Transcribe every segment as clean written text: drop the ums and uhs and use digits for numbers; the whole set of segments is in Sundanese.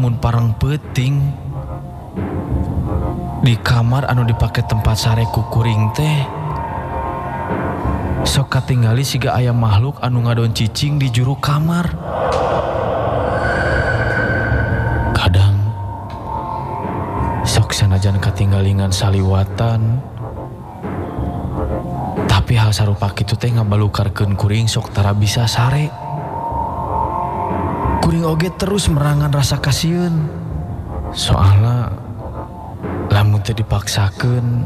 lamun pareng peuting di kamar anu dipake tempat sare ku kuring teh sok katinggali siga aya makhluk anu ngadon cicing di juru kamar. Kadang sok sanajan katinggalingan saliwatan, tapi hal sarupa kitu teh ngabalukarkeun kuring sok tara bisa sare. Kuring oge terus merangan rasa kasieun. Soalna lamun teu dipaksakeun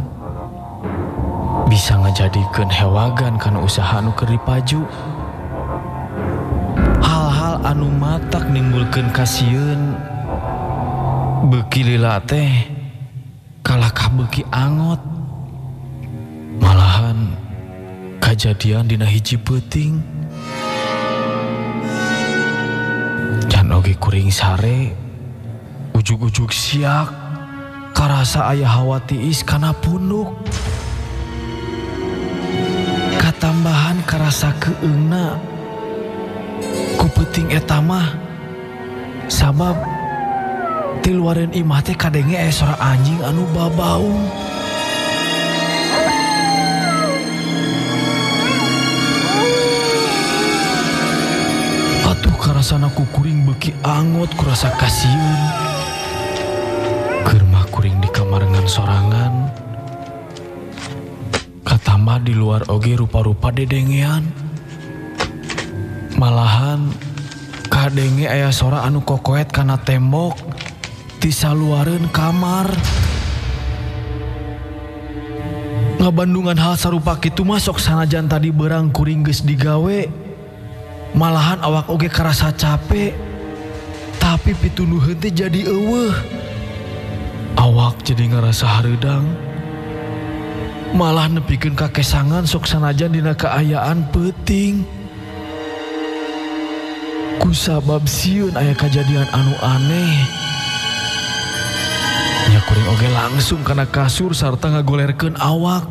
bisa ngajadikeun hewagan kana usaha anu keur dipaju. Hal-hal anu matak nimbulkeun kasieun beuki lila teh kalakah beuki angot. Malahan kajadian dina hiji peuting. Can oge kuring sare ujug-ujug siak karasa aya hawa tiis kana punuk. Katambahan karasa keungna ku peuting eta mah sabab tiluareun imah teh kadenge aya sora anjing anu babaung. Atuh karasana ku kuring beuki angot kurasa kasieun. Keur mah kuring di kamar ngan sorangan. Katambah di luar oge rupa-rupa dedengean. Malahan kadenge aya sora anu kokoet kana tembok ti saluareun kamar. Ngabandungan hal sarupa kitu mah sok sanajan tadi berang kuring geus digawe. Malahan awak oge karasa capek, tapi pitunuheun teh jadi eueuh. Awak jadi ngarasa hareudang. Malah nepikeun ka kesangan sok sanajan dina kaayaan peuting. Kusabab sieun aya kajadian anu aneh. Nya kuring oge langsung kana kasur sarta ngagolerkeun awak.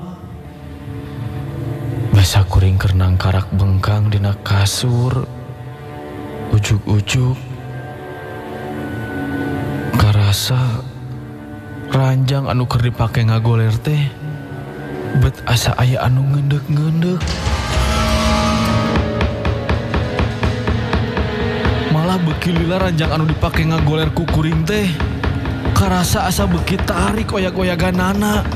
Basa kuring keur nangkarak bengkang dina kasur, ujug-ujug karasa ranjang anu keur dipake ngagoler teh bet asa aya anu ngeundek-ngeundek. Malah beuki lila ranjang anu dipake ngagoler ku kuring teh karasa asa beuki tarik oyak-oyaganana.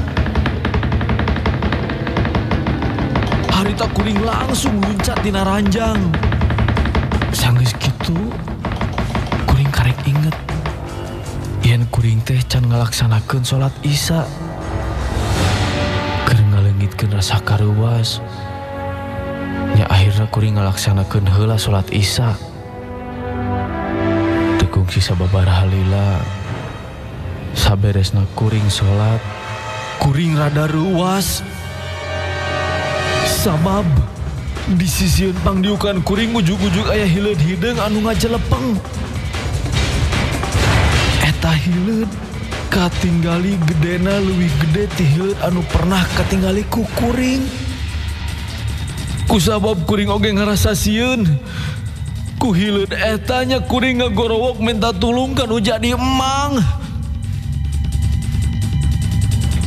Harita kuring langsung luncat dina ranjang. Sanggeus kitu kuring karek inget yen kuring teh can ngalaksanakeun salat Isya. Keur ngaleungitkeun rasa kareuwas. Nya akhirna kuring ngalaksanakeun heula salat Isya. Teu kungsi sababaraha lila saberesna kuring salat, kuring rada reuwas. Sabab di sisieun pangdiukan kuring ujug-ujug aya hileud hideung anu ngajelepeng. Eta hileud katinggali gedena leuwih gede ti hileud anu pernah katinggali ku kuring. Kusabab kuring oge ngarasa sieun. Ku hileud eta nya kuring ngagorowok minta tulung ka nu jadi emang.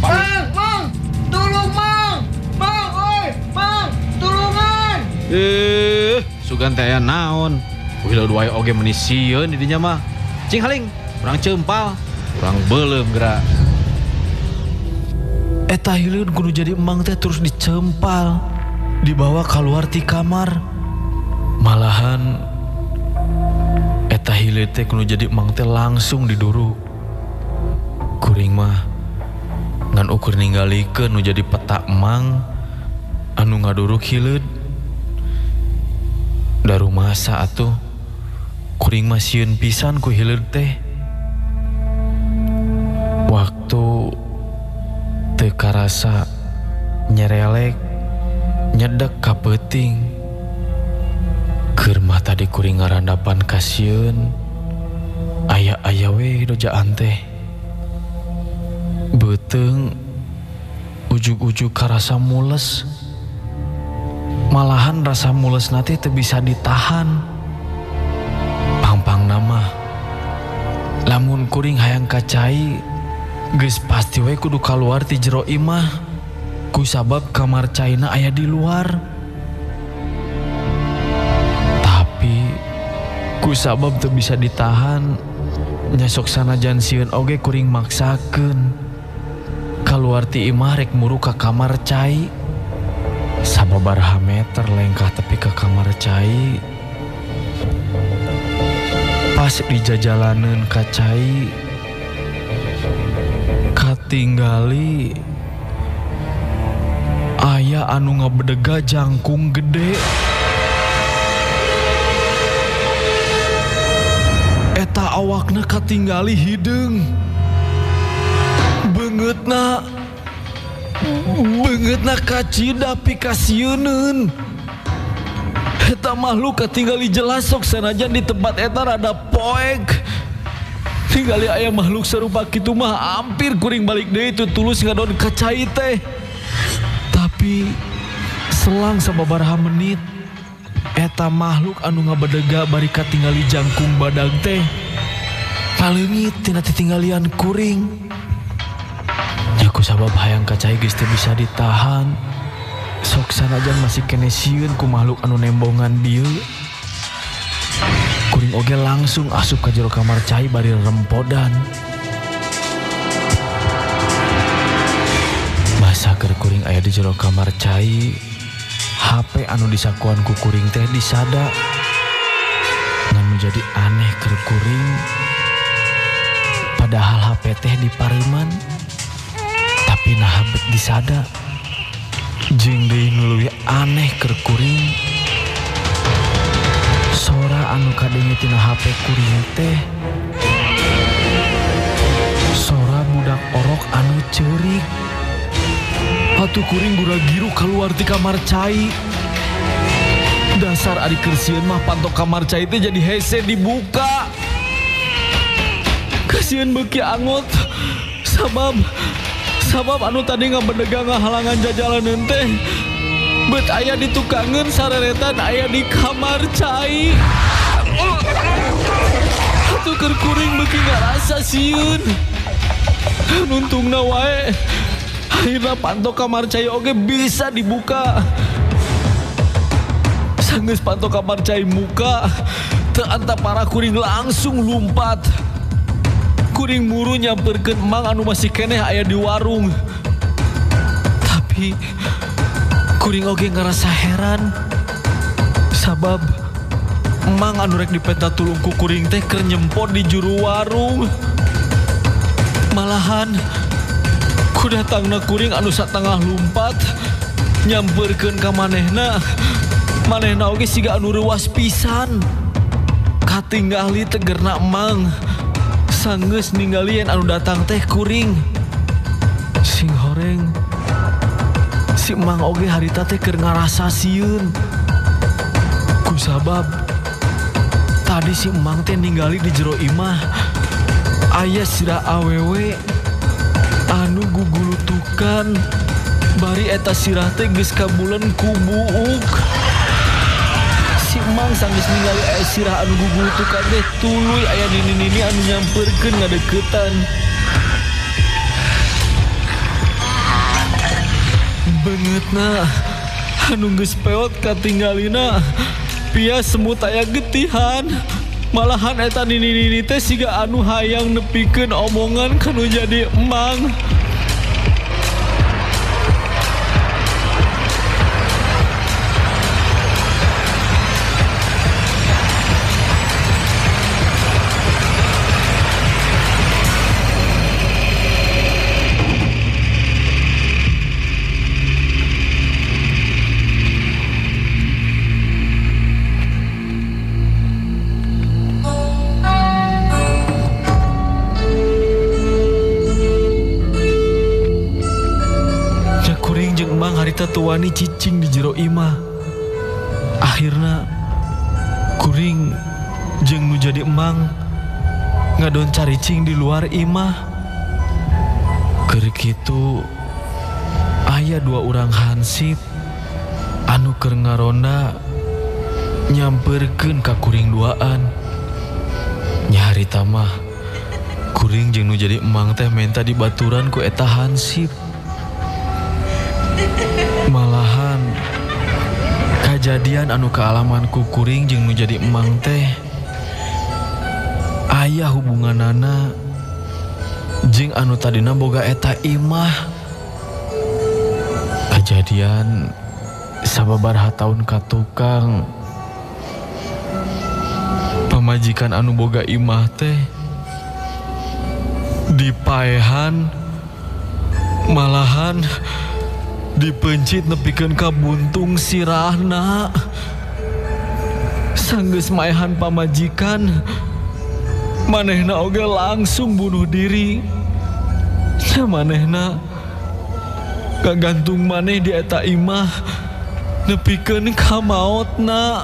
Mang, mang, tulung mang. Mang, oi, mang, tulungan. Sugan teh aya naon? Hileud wae oge meuni sieun di dinya mah. Cing haling, urang ceumpal, urang beuleum geura. Eta hileud kudu jadi emang teh terus dicempal, dibawa keluar ti kamar. Malahan eta hileud teh kudu jadi emang teh langsung diduru. Kuring mah ngan ukur ninggalikeun nu jadi peta emang anu ngaduruk hileud. Darumasa atuh kuring mah sieun pisan ku hileud teh. Waktu teu karasa nyerelek nyedek ka peuting. Keur mah tadi kuring ngarandapan kasieun, aya-aya we dojaan teh. Beuteung ujug-ujug karasa mules. Malahan rasa mules nate teu bisa ditahan. Pangpang nama lamun kuring hayang ka cai geus pasti we kudu kaluar ti jero imah ku sabab kamar caina aya di luar. Tapi ku sabab teu bisa ditahan nya sok sanajan sieun oge kuring maksakeun kaluar ti imah rek muru ka kamar cai. Sababaraha meter lengkah tepi ka kamar cai, pas di jajalaneun ka cai katinggali aya anu ngabedega jangkung gede. Eta awakna katinggali hideung, beungeutna kacida pikasieuneun. Eta makhluk katinggali jelas sok sanajan di tempat eta rada poek. Tinggali aya makhluk serupa kitu mah hampir kuring balik deui teu tulus ngadon ka cai teh. Tapi selang sababaraha menit eta makhluk anu ngabedega bari katingali jangkung badag teh paleungit tina titinggalian kuring. Nya ku sabab hayang ka cai geus teu bisa ditahan, sok sanajan masih kene sieun ku makhluk anu nembongan dieu. Kuring oge langsung asup ka jero kamar cai bari rempodan. Basa keur kuring aya di jero kamar cai, HP anu disakuan ku kuring teh disada. Ngan nu jadi aneh keur kuring, padahal HP teh dipareuman, tapi naha bet disada. Jeung deui nu leuwih aneh keur kuring, sora anu kadenge tina HP kuring teh sora budak orok anu ceurik. Atuh kuring gura-giru keluar ti kamar cai. Dasar ari keur sieun mah pantok kamar cai teh jadi hese dibuka. Kasieun beuki angot sabab anu tadi ngabedega ngahalangan jajalaneun teh bet aya di tukangeun sareretan aya di kamar cai. Atuh keur kuring beuki ngarasa sieun. Nuntungna wae akhirna pantok kamar cai oge bisa dibuka. Sanggeus pantok kamar cai muka, teu antapara kuring langsung lumpat. Kuring muru nyamperkeun emang anu masih keneh aya di warung. Tapi kuring oge ngerasa heran, sabab emang anu rek dipenta tulung ku kuring teh keur nyempot di juru warung. Malahan ku datangna kuring anu satengah lumpat nyamperkeun ka manehna. Manehna oge siga anu reuwas pisan. Katinggali tegerna emang sanggeus ninggalieun anu datang teh kuring. Sing horeng si emang oge harita teh keur ngarasa sieun. Ku sabab tadi si emang teh ninggali di jero imah aya sirah awewe anu gugulutukan bari eta sirah teh geus kabulen ku buuk. Si emang sanggeus ningali aya sirah anu gugulutukan teh tuluy aya nini-nini anu nyamperkeun ngadeukeutan. Beungeutna anu geus peot katinggalina pia semut aya getihan. Malahan eta nini-nini teh siga anu hayang nepikeun omongan kanu jadi emang. Harita tuani cicing di jero imah. Akhirna kuring jeung nu jadi emang ngadon caricing di luar imah. Keur kitu aya dua urang hansip anu keur ngaronda nyamperkeun ka kuring duaan. Nya harita mah Kuring jeung nu jadi emang teh menta dibaturan ku eta hansip. Malahan kajadian anu kaalaman ku kuring jeung nu jadi emang teh aya hubunganana jeung anu tadina boga eta imah. Kajadian sababaraha taun ka tukang pamajikan anu boga imah teh dipaehan, malahan dipencit nepikeun ka buntung sirahna. Sanggeus maehan pamajikan, manehna oge langsung bunuh diri. Nya manehna kagantung maneh di eta imah nepikeun ka maotna.